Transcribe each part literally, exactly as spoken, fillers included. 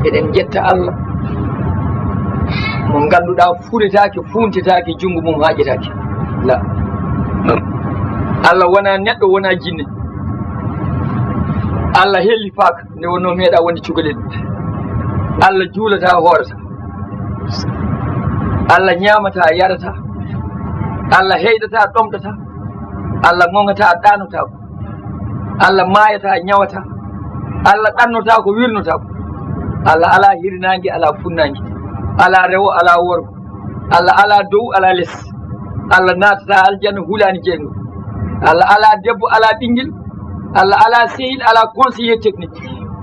Eɗen jetta Allah mo ngannduɗaa furetaake, fuuntetaake, junngo mum haaƴetaake. La. Allah wonaa neɗɗo, wonaa jinne. Allah hellifaaka, nde wonnoo meeɗaa wonde cukalel. Allah juulataa, hoorataa. Allah ñaamataa, yarataa. Allah heyɗataa, ɗomɗataa. Allah ŋoŋataa, ɗaanotaako. Allah maayataa, ñawataa. Allah ɗannotaako, wirnotaako. Allah alaa hirnaange, alaa funnaange. Alaa rewo, alaa worgo. Allah alaa dow, alaa les. Allah naatataa aljanna hulaani jeyngo. Allah alaa debbo, alaa ɓinngel. Allah alaa sehil, alaa conseiller technique.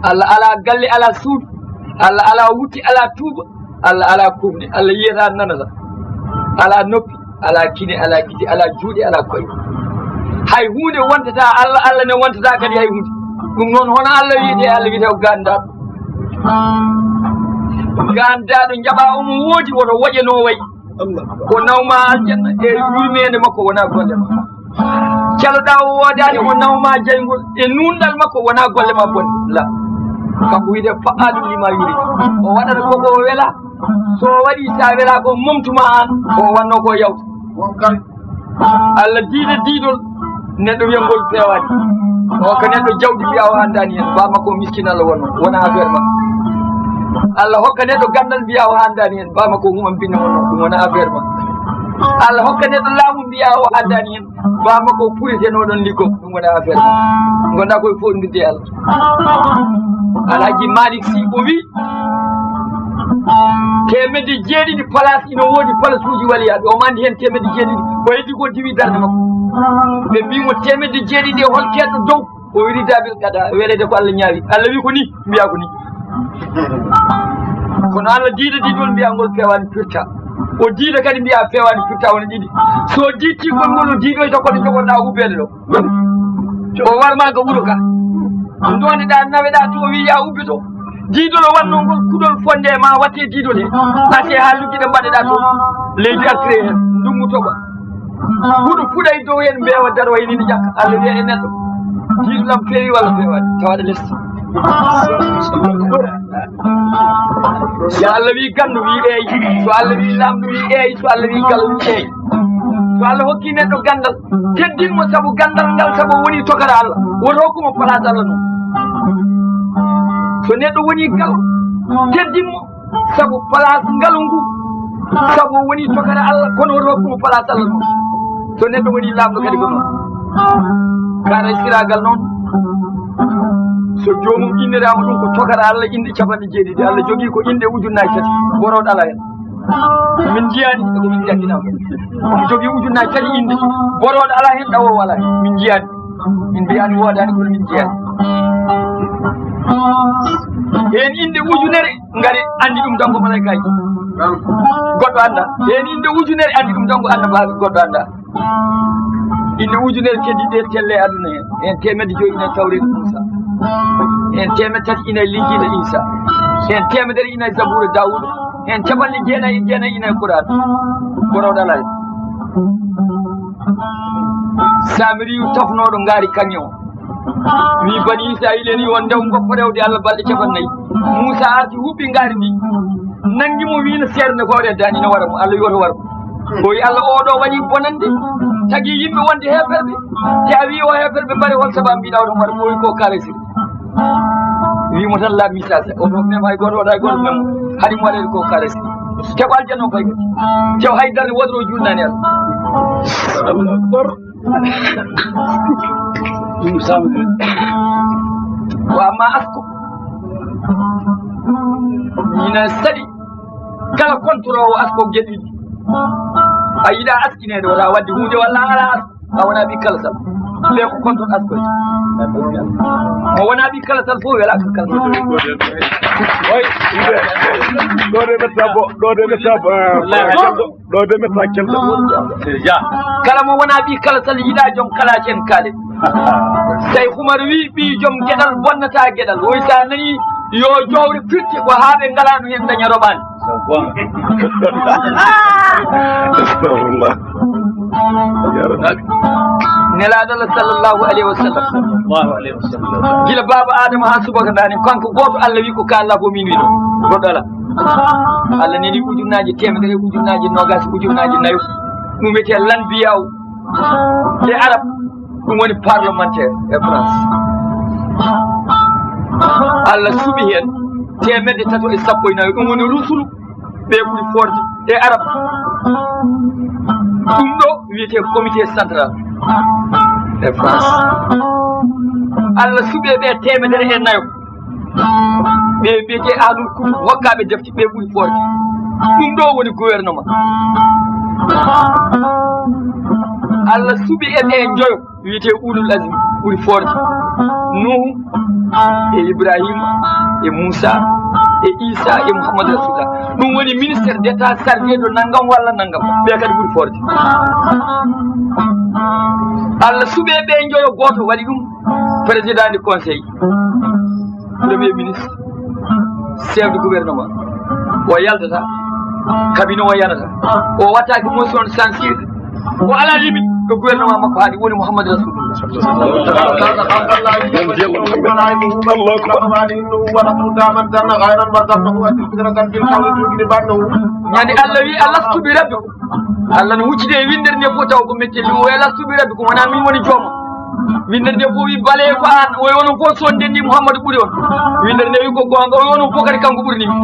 Allah alaa galle, alaa suudu. Allah alaa wutte, alaa tuuba. Allah alaa kumne. Allah yiyataa, nanataa. Alaa noppi, alaa kine, alaa gite, alaa juuɗe, alaa koyɗe. Hay huunde wontataa Allah, Allah ne wontataa kadi hay huunde. Ɗum noon, hono Allah wiyetee? Allah wiyetee ko gaandaaɗo. Gaandaaɗo, njaɓaa omo woodi, woto woƴe no wayi. Ko nawmaa aljanna e yurmeende makko wonaa golle ma. Caloɗaa o woodaani, o nawmaa jeyngol e nuunɗal makko wonaa golle ma bonɗe. La. Kanko wiyetee fa'aalun limaa yurid. O waɗata ko ko wela. So o waɗii, so a welaa ko momtuma aan, ko o wannoo ko yawta. Allah diida diidol, neɗɗo wiya ngol feewaani. O hokka neɗɗo jawdi, mbiya o anndaani heen, baa makko o miskin Allah wonnoo, wona affaire makko. Allah hokka neɗɗo ganndal, mbiya o anndaani heen, baa makko o human binne wonnoo, ɗum wona affaire makko. Allah hokka neɗɗo laamu, mbiya o anndaani heen, baa makko o pureteno ɗon liggo, ɗum wona affaire makko. Ngonɗaa koye fof ndirde e Allah. Alhaji Malick Sy o wi, teemedde jeeɗiɗi place ina woodi, place uji waliyaaɓe. Omo anndi heen teemedde jeeɗiɗi. O heddi ko diwi darnde makko. Ɓe mbii mo, teemedde jeeɗiɗi e hol keedɗo dow? O wi, ridaabil qada, weleede ko Allah ñaawi. Allah wi ko ni, mbiya ko ni. Kono Allah diida diidol, mbiya ngol feewaani, firta. O diida kadi, mbiya feewaani, firta, wona ɗiɗi. So diidtii konngol, o diidoyta kono jogoɗaa ubbeede ɗo. O warma ga wuro ga. Ndoneɗaa, naweɗaa to, o wi, yaa ubbito. Diidol o wannoo ngol, kuɗol fonnde e ma watte diidol he. Ate haa luggiɗe mbaɗeɗaa to. Leydi artire heen, ndunngu toɓa. Huɗo fuɗa e dow heen, mbeewa daro, wayi ni ƴakka. Allah wiya e neɗɗo, diidolam feewi walla feewaani? Tawa aɗa les. So Allah wi ganndo, wi eey. So Allah wi laamɗo, wi eey. So Allah wi galo, wi eey. So Allah hokki neɗɗo ganndal, teddin mo sabu ganndal ngal, sabu o woni tokara Allah. Woto hokku mo place Allah noon. So neɗɗo woni galo, teddin mo sabu place ngalu ngu, sabu o woni tokara Allah, kono woto hokku mo place Allah noon. So neɗɗo woni laamɗo kadi ko noon. Kaara siraagal noon, so joomum inniraama ɗum ko tokara Allah, innde capanɗe jeeɗiɗi. Allah jogii ko innde ujunnaaji tati, borooɗo alaa heen. Min njiyaani, ko min njannginaa ko. Omo jogii ujunnaaji tati innde, borooɗo alaa heen, ɗawoowo alaa heen. Min njiyaani. Min mbiyaani woodaani, kono min njiyaani. Heen innde ujunere ngari, anndi ɗum tan ko malaykaaji. Goɗɗo anndaa. Heen innde ujunere, anndi ɗum tan ko annabaaɓe, goɗɗo anndaa. Inne ujunere keddiiɗe telle aduna heen. Heen teemedde joyi ina Tawreeta Muusa. Heen teemedde tati ina Linjiila Iisa. Heen teemedere ina Zabuura Daawuda. Heen capanɗe jeenayi e jeenayi ina Qur'aan. Borooɗo alaa heen. Saamiriyu tafnooɗo ngaari kaŋŋe o. Wi Bani Israa'iila en yo ndew ngoppa rewde Allah balɗe cappanɗe nayi. Muusa arti huɓɓi ngaari ndi. Nanngi mo, wi no seernde ko o reddaani, ina wara mo. Allah wi woto war mo. O wi Allah, oɗo waɗi bonannde, tagi yimɓe wonde heeferɓe, te a wi o heeferɓe mbare, hol sabu mbiɗa oɗo war mo? O wi ko karesiri. Wi mo tan la misasa, oɗo même hay gooto, oɗo hay gooto même, haɗi mo waɗede ko karesiri. Te ko aljanna o fay kadi. Te o hay darde wootere o juulnaani Allah. Ɗum samde. Wa amma asko, ina saɗi kala kontoroowo asko geɗe ɗiɗi. A yiɗa askineede, wota waɗde huunde walla a alaa asko, a wonaa ɓii kala sal. Ɓe ko kontor asko. Mo wonaa ɓii kala sal fof welaa ka kala sal. Oy, ɗo de ɓe tabo, ɗo de ɓe tabo. Ɗo de metta kelɗo. Kala mo wonaa ɓii kala sal yiɗaa joom kalaaci en kaale. Sey Umar wi ɓii joom geɗal bonnataa geɗal. O wi so a nanii yo jowre firti ko haa ɓe ngalaano heen daña roɓaani. Astagfirullah. Ya Rabbi. Nelaaɗo Allah sallallahu alayhi wa sallam. Allahu alayhi wa sallam. Gila baaba Adama haa subaka ndaani, kanko gooto Allah wi ko ka Allah ko min wi ɗum. Goɗɗo alaa. Allah neli ujunnaaji teemedere, ujunnaaji noogaas, ujunnaaji nayo. Ɗum wiyetee lanbiyaaw e Arab. Ɗum woni parlementaire e France. Allah suɓi heen teemedde tato e sappo e nayo. Ɗum woni rusulu. Ɓe ɓuri foorde e Arab. Ɗum ɗo wiyetee comité central e France. Allah suɓe ɓe teemedere e nayo. Ɓe mbiyetee ahlul kutub, hokkaaɓe defte, ɓe ɓuri foorde. Ɗum ɗo woni gouvernement. Allah suɓi e ɓe njoyo. Wiyetee ulul azmi ɓuri foorde. Nuhu e Ibrahima e Muusa e Isa e Muhammad Rasulullah. Ɗum woni ministère d'État chargé de nanngam walla nanngam. Ɓe kadi ɓuri foorde. Allah suɓe ɓe njoyo, gooto waɗi ɗum président du conseil. Premier ministre, chef du gouvernement, o yaltata, cabinet o yanata, o wattaaki motion de censure, o alaa limite ɗo gouvernement makko haaɗi, woni Muhammad Rasulullah. Ñande Allah wi, "Alastu bi rabbikum." Allah no huccide e winndere nde fof taw ko metti, o wi, "Alastu bi rabbikum, wonaa min woni joom?" Winndere nde fof wi, "Bale, ko aan." O wi, "Onon fof so on ndenndi, Muhammadu ɓuri on." Winndere nde wi, "Ko goonga." O wi, "Onon fof kadi kanko ɓurni min."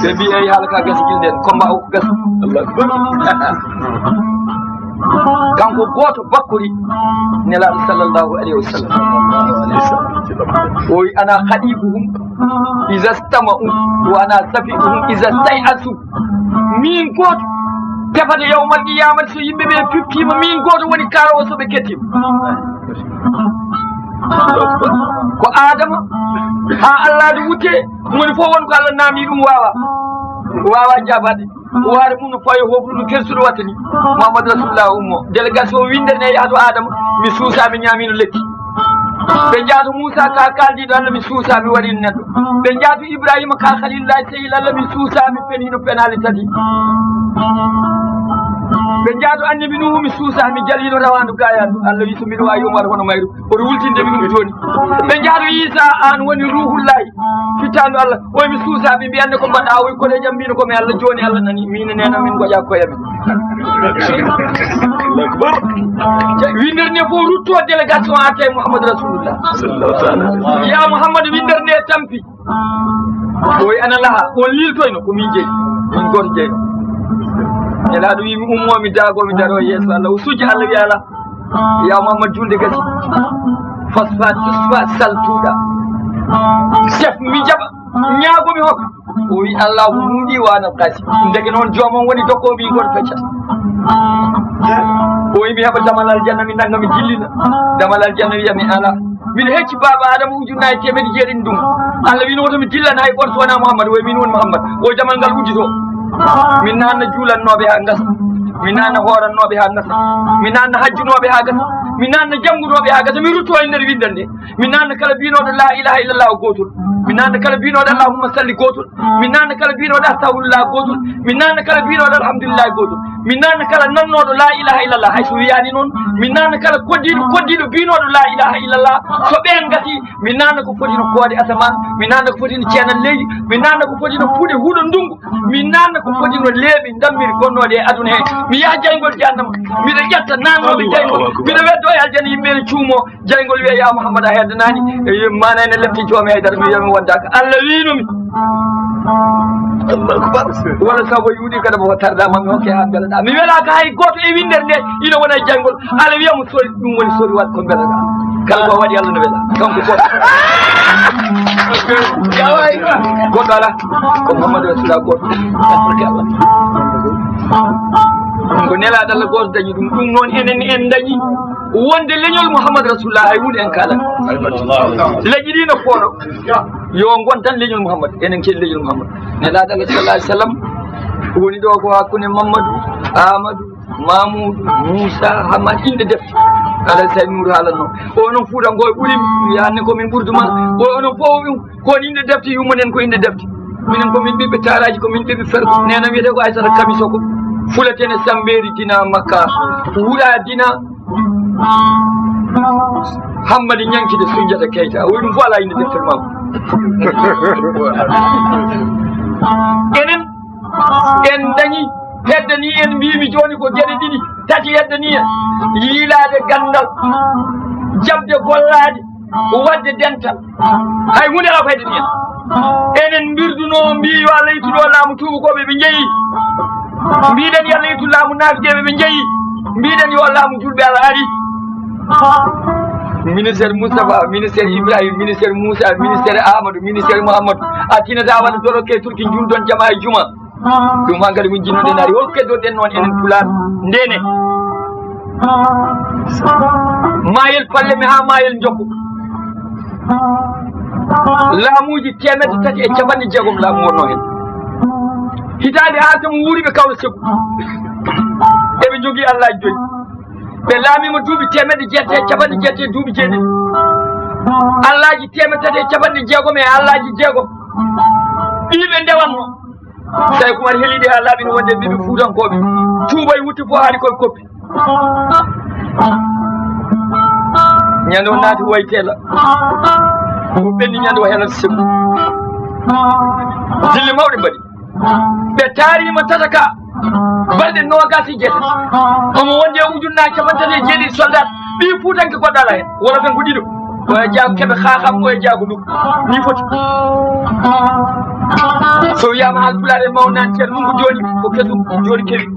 Ɓe mbi, "Eyi, haala ka gasi gilɗen, combat o ko gasi." Kanko gooto bakkori Nelaaɗo sallallahu alayhi wa sallam. O wi, "Ana khadibuhum iza stama'u, wa ana safi'uhum iza stay'asu." Min gooto tefata yawmal qiyamati, so yimɓe ɓe pippiima, min gooto woni kaarowo so ɓe kettiima. Ko Adama haa Allah de wutte, moni fof won ko Allah naami ɗum waawa, waawa jaabaade. Waare mum no fawi hofru no kersuɗo wattani. Muhammad Rasulullah ummo. Délégation winndere nde yaha to Adama, mi suusa, mi ñaamino lekki. Ɓe njaha to Muusa, ka kaaldiiɗo Allah, mi suusa, mi waɗino neɗɗo. Ɓe njaha to Ibrahima, ka Khalilullahi, sehil Allah, mi suusa, mi fenino penaali tati. Ɓe njaha to Annabi Nuhu, mi suusa, mi jalino rawaandu gaayaandu. Allah wi, so mbiɗo waawi, yo mi waɗ hono mayru. Oto wultinde mi ɗum jooni. Ɓe njaha to Isa, aan woni Ruhullahi, fittaandu Allah. O wi, mi suusa, ɓe mbiyanne ko mbaɗɗa. O wi, koɗe jam mbino ko mi Allah, jooni Allah nani, min nena min ngoƴa koye amen. Winndere nde fof rutto délégation arta e Muhammad Rasulullah. Ya Muhammad, winndere nde tampi. O wi, "Ana laha?" O liltoyno, "Ko min jeyi, min gooto jeyno." Nelaaɗo wi, "Mi ummo, mi daago, mi daro yeeso Allah." O sujji Allah, wi, "Ala, ya Muhammad, juulde gasi. Fasfa, tusfa, sal, tuuɗa. Sef, mi jaɓa, ñaago, mi hokka." O wi, "Allahu muudi wa ana qasi." Ndeke noon joomam woni dokko, o wi, "Gooto feccata." O wi, "Mi heɓa damal aljanna, mi nannga, mi jillina." Damal aljanna wiya, "Mi ala." Mbiɗa hecci baaba Adama ujunnaaji teemedde jeeɗiɗi ɗum. Allah wino woto mi dillan hay gooto so wonaa Muhammad, o wi min woni Muhammad. O damal ngal uddito. Min naanna juulannooɓe haa ngasa. Min naanna hoorannooɓe haa ngasa. Min naanna hajjunooɓe haa ngasa. Min naanna janngunooɓe haa ngasa. Min rutto e nder winndere nde. Min naanna kala biynooɗo laa ilaaha illallah o gootol. Min naanna kala biynooɗo allahumma salli gootol. Min naanna kala biynooɗo astahfirullah gootol. Min naanna kala biynooɗo alhamdulillah gootol. Min naanna kala nannooɗo laa ilaaha illallah, hay so wiyaani noon. Min naanna kala koddiiɗo, koddiiɗo biynooɗo laa ilaaha illallah. So ɓeen ngati, min naanna ko foti no koode asamaan, min naanna ko foti no ceenal leydi, min naanna ko foti no puɗe huɗo ndunngu, min naanna ko foti no leeɓi ndammiri gonnooɗe e aduna hee. Mi yaha jayngol jahannama, miɗa ƴetta naannooɓe jayngol, miɗa weddo e aljanna, yimɓe ene cuumoo. Jayngol wiya, "Ya Muhammad, a heddanaani." E, maana ene lepte joomi haydara, mi wiya mi wondaaka. Allah wiino mi. Allahu akbar. Wala sabu yuuɗi kada mo tarda ma mi hokke haa mbelaɗa. Mi welaaka hay gooto e winndere nde ina wona e jayngol. Allah wiya mo sori, ɗum woni sori waɗ ko mbelaɗa. Kala ko waɗi Allah no wela. Kanko gooto. Yaway. Goɗɗo ala. Ko Muhammadu Rasulullah gooto. Barke Allah. Ko nelaaɗo Allah gooto dañi ɗum. Ɗum noon enen en dañi. Wonde leñol Muhammad Rasulullah hay huunde en kaalani. Leƴƴi ɗi no fooɗo. Yo ngon tan leñol Muhammad. Enen ken leñol Muhammad. Nelaaɗo Allah sallallahu alaihi wasallam woni ɗo ko hakkunde Mamadou, Amadou, Mamoudou, Moussa, Hamad, innde defte. Alhaji Saïd Nour haalanno. O noon Fuutanko e ɓuri mi, yaanne ko min ɓurdu ma. O onon fof ko innde defte yummanen ko innde defte. Minen ko min ɓiɓɓe taaraaji, ko min ɓiɓɓe ferko. Neena wiyetee ko Aysata Kamiso ko. Fulatene Sambeeri dina Makka. Wuura dina Hammadi Ñaŋ Kide Sunjata Keyta, o wi ɗum fof alaa innde deftere makko. Enen, en dañi, heddani en, mbimi jooni ko geɗe ɗiɗi, tati heddani en: yiilaade ganndal, jaɓde gollaade, waɗde dental. Hay huunde alaa ko heddani en. Enen mbirduno, mbi yo Allah ittu ɗo laamu tuubakooɓe, ɓe njeyi. Mbiɗen yo Allah ittu laamu naafiqeeɓe, ɓe njeyi. Mbiɗen yo laamu julɓe, Allah ari. Ministére Moustapha, ministére Ibrahima, ministére Moussa, ministére Amadou, ministére Mouhamadou, a tinata waɗa doroke turki, julɗon jama e juma. Ɗum hankadi ko jinnoɗen ari. Hol keddoɗen noon enen Pulaar? Ndene, maayel palle mi haa maayel njokko. Laamuuji teemedde tati e capanɗe jeegom laamu wonnoo heen. Hitaande haa temo wuuri ɓe Kawla Sekku. Eɓe njogii Allaaji joyi. Ɓe laamiima duuɓi teemedde jeetati e capanɗe jeetati e duuɓi jeeɗiɗi. Allaaji teemedde tati e capanɗe jeegom e allaaji jeegom. Ɗii ɓe ndewanno. Tawi Kumar heliɗi haa laaɓi no wonde ɓiɓɓe Fuutankooɓe. Tuubay wutti fof haali koye koppi. Ñande o naati Wayteela. Ko ɓenni ñande o helata Sekku. Dille mawɗe mbaɗi. Ɓe taariima tata ka balɗe noogaas e jeetati. Omo wondi e ujunnaaji capanɗe tati e jeeɗiɗi soldat. Ɓii Fuutanke goɗɗo alaa heen. Wolof en ko ɗiɗo. Oya jaago keɓe xaaxam, oya jaago ɗum. Ni foti. So wiyaama Haalpulaar en mawnaani ceerno mum ko jooni, ko kesum jooni kewi.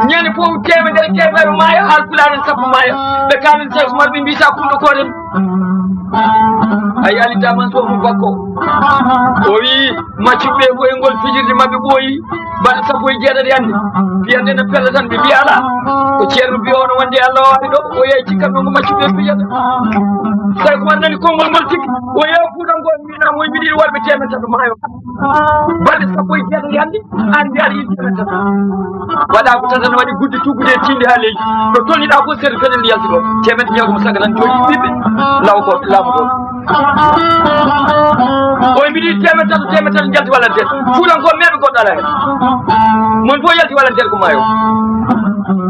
Ñande fof teemedere teemedere maayo, Haalpulaar en sappo maayo. Ɓe kaalin Seex Umar, ɓe mbiyata Kunɗo Koorem. A yaalitaama so mo bakko. O wi maccuɓe ko e ngol fijirde maɓɓe ɓooyi. Balɗe sappo e jeetati hannde. Fiyande no pella tan ɓe mbiya alaa. Ko ceerno mbiya ono wonde Allah waɗi ɗo. O yehi cikkanno ko maccuɓe fiyata. Tawi ko nani konngol ngol tigi. O yehi Fuutanko mi na moy mbiɗi warɓe teemedde tato maayo. Balɗe sappo e jeetati hannde. An mbiyaɗo yimɓe men tan. Waɗa ko tata ne waɗi gudde tuggude e tiinde haa leydi. No tolniɗa fof seeɗa fedde nde yalti ɗon. Teemedde jeegom saga tan jooɗi ɓiɓɓe law ko laamu ɗon. O mbiɗi teemedde tato, teemedde tato njalti wallanteer. Fuutanko meeɓe goɗɗo alaa heen. Mon fof yalti wallanteer ko maayo.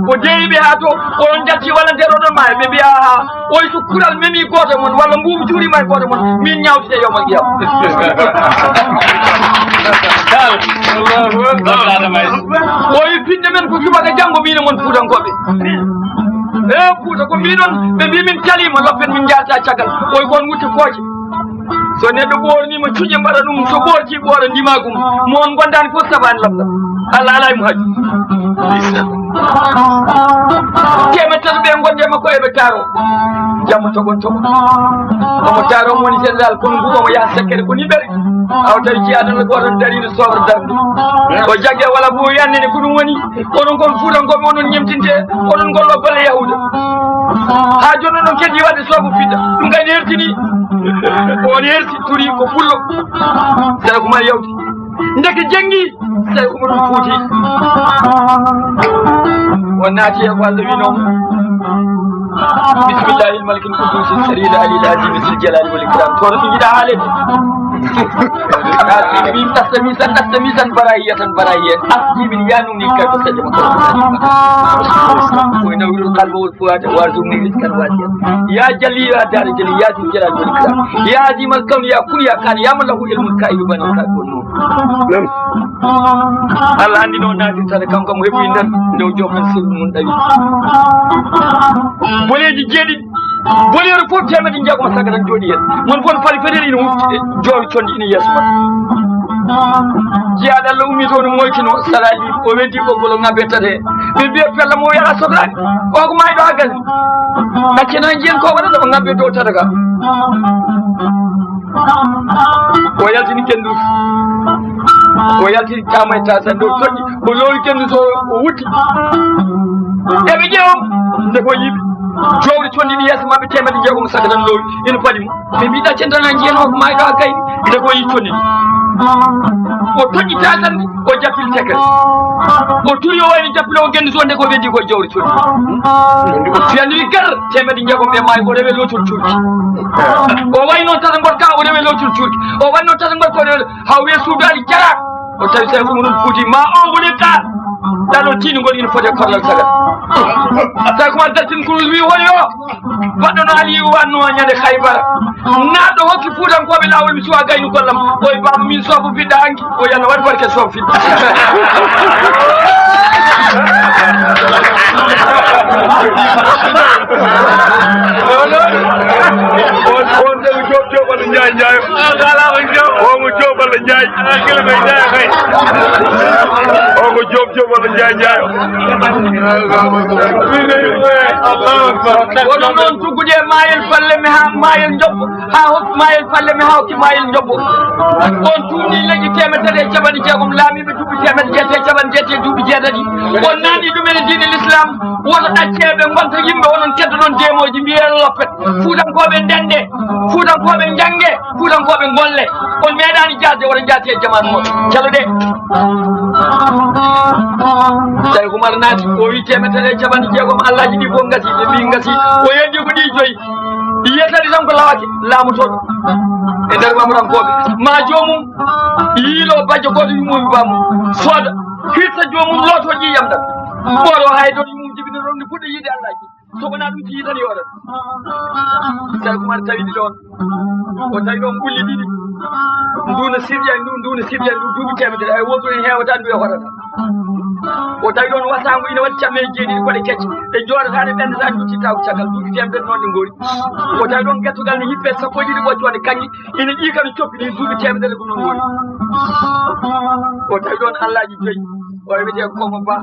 O deeyi ɓe haa to, oɗon njalti wallanteer oɗon maayo. Ɓe mbiya, "Haa, oy so kural memi gooto mon, walla mbuubu juurima e gooto mon, min ñaawtite yawmal qiyam." Allahu Akbar. O wi, "Pinɗe men ko subaka janngo, min e mon Fuutankooɓe." E Fuuta ko mbiɗon, ɓe mbi min caliima, loppen min njalta caggal. O wi, "Kon wutte kooce." So neɗɗo ɓoorniima cuƴe mbaɗa ɗum, so ɓoorti ɓoora ndimaagu mum. Mo on ngondaani fof sabaani lamɗam. Allah alaa e mo haaju. Teemedde tato ɓe ngonde makko eɓe taaro. Jamma toɓon toɓon. Omo taaro omo woni général, kono ngu omo yaha sakkere ko niɓere. Awa tawi jiyaɗo Allah gooto dariiɗo soobra darnde. O jagge wala ko o yannene ko ɗum woni. Onon kon Fuutankooɓe onon ñemtinte, onon ngollo golle Yahuuda. Haa jooni onon keddi waɗde soobo fiɗɗa. Ɗum kay ne hertini. On herti turi ko pullo. Sara ko ma yawti. Ndeke jenngi. Sara ko ɗum fuuti. On naati e ko Allah wi noon. Bismillahil malikil qudusi saril alil azimi sil jalali wal ikram. Kono ɗum jiɗa haalede. Min nasta misan, nasta misan barahiya tan barahiya. Asdi min yanuni kay ko sadio. Ko nawirul qalba wal fuada warzuqni rizqan wasi'an. Ya jali ya dari jali ya dil jalali wal ikram. Ya azimal kawni ya kun ya kan ya man lahu ilmul ka'i wa banil ka'i wan nur. Allah anndi noon naatirta nde kanko mo heɓi nder nde o joom en sirri mum ɗawi. Boleeji jeeɗiɗi, boleeru fof teemedde jeegom saga tan jooɗi heen. Mon fof fali federe ina wufti e joowi conndi ina yeeso maɓɓe. Jiyaaɗo Allah ummi toon moytino sarali o weddi ɓoggol o ŋabbe tati. Ɓe mbiya pella mo wiyata sotraani. O ko maayɗo haa gasi. Accana jiyen ko waɗata o ŋabbe dow tata ka. O yaltini kendu. O yaltini tama e tasan dow toƴƴi. O lowi kendu so o wutti. Eɓe ƴeewa nde ko yiɓe. Jowri conndi ɗi yeeso maɓɓe teemedde jeegom saga tan lowi. Ina paɗi mo. Ɓe mbiɗa cendana jiyen o ko maayɗo haa gayni. Nde ko yi conndi ɗi. O toƴƴi tasan ɗi. O jappili tekkere. O turi o wayno jappili o genndi so nde ko weddi ko jowri cuuɗi. Fiyandi wi gar teemedde jeegom ɓe maayi o rewe locol cuuɗi. O wayi noon tata gorka o rewe locol cuuɗi. O wayi noon tata gorka o rewe hawre suudaali jara. O tawi Seeku Umarul Fuuti ma o woni ka. Ɗaɗo tinugol ina foti e korlal sagal. Tawi ko ma dartin kurus wi woni o. Baɗɗo no Aliyu wanno ñande Haybara. Naɗɗo hokki Fuutankooɓe laawol mi suwa gaynu gollam. O wi baaba min sofo fiɗɗa hanki. O yalla waɗi barke sofo fiɗɗa. On, on, on, Joop Joop walla Njaay Njaay. On ko Joop walla Njaay. On ko Joop Joop walla Njaay Njaay. Oɗon noon tuggude e maayel falle mi haa maayel njobbo, haa hokki maayel falle mi haa hokki maayel njobbo. On tuuni leƴƴi teemedere e capanɗe jeegom, laamiiɓe duuɓi teemedde jeetati e capanɗe jeetati e duuɓi jeetati. On naatni ɗumen e diine l'islam, woto ɗaccee ɓe ngonta yimɓe, onon keddoɗon deemooji, mbiyee loppet. Fuutankooɓe ndende, Fuutankooɓe njannge, Fuutankooɓe ngolle. On meeɗaani jaasde, wota njaati e jamaanu mon. Calo de. Tawi Umar naati, o wi teemedere e capanɗe jeegom, Allaaji ɗi fof ngasi, ɓe mbi ngasi. O heddi ko ɗi joyi. Ɗi yetati tan ko lawake, laamu toon. E nder Umarankooɓe. Ma joomum yiilo bajjo gooto yummomi bamum. Sooda, hirta joomum looto ƴiiƴam ɗam. Ɓooro hay ɗon yumum jibini ɗon ni fuɗɗo yiide Allaaji. So wonaa ɗum, so yiyii tan yooɗat. Tawi ko mbaɗa tawi ɗi ɗoon. O tawi ɗoon ɓulli ɗiɗi. Ndu no sirƴa, ndu, ndu no sirƴa, ndu duuɓi teemedere. Hay wootu en heewata ndu e horata. O tawi ɗoon wasaango ina waɗi cammee jeeɗiɗi koɗe kecce. Ɗe njooɗata, ɗe ɓenndataa, ndu tittaako caggal. Duuɓi teemedere noon ɗe ngoori. O tawi ɗoon gettogal ne hippee sappo e ɗiɗi ɓoccoonde kaŋŋe. Ina ƴiika no coppi ɗi duuɓi teemedere ɗum no ngoori. O tawi ɗoon Allaaji joyi. O wiyetee ko Komo Ba,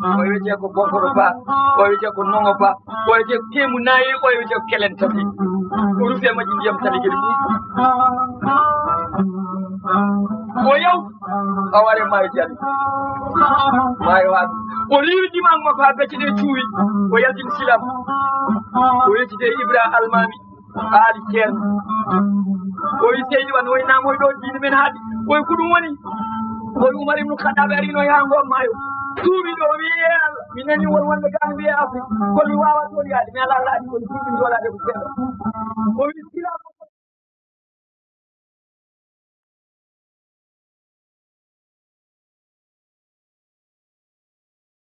o wiyetee ko Bonkoro Ba, o wiyetee ko Nongo Ba, o wiyetee ko Teemu Naayi, o wiyetee ko Kelen Tafi. O rufi e majji ndiyam tani kadi ɗum. O yaw, o ware maayo jali. Maayo waaɗi. O riiwi dimango makko haa becce ɗe cuuwi. O yaltini silam. O yettitee Ibra Almaami. Aali Ceerno. O wi seydi wan, o wi namoy ɗo diine men haaɗi. O wi ko ɗum woni? O wi Umar ibnu Khattaab arino e haa ngo maayo. Tuubi ɗo, o wi, "Ee Allah, mi nani won wonɓe gaa no wiyee Afrik. Kono mi waawaa toon yaade. Mi alaa laaɗi, kono tuubi joolaade ko seeɗa." O wi, "Silam."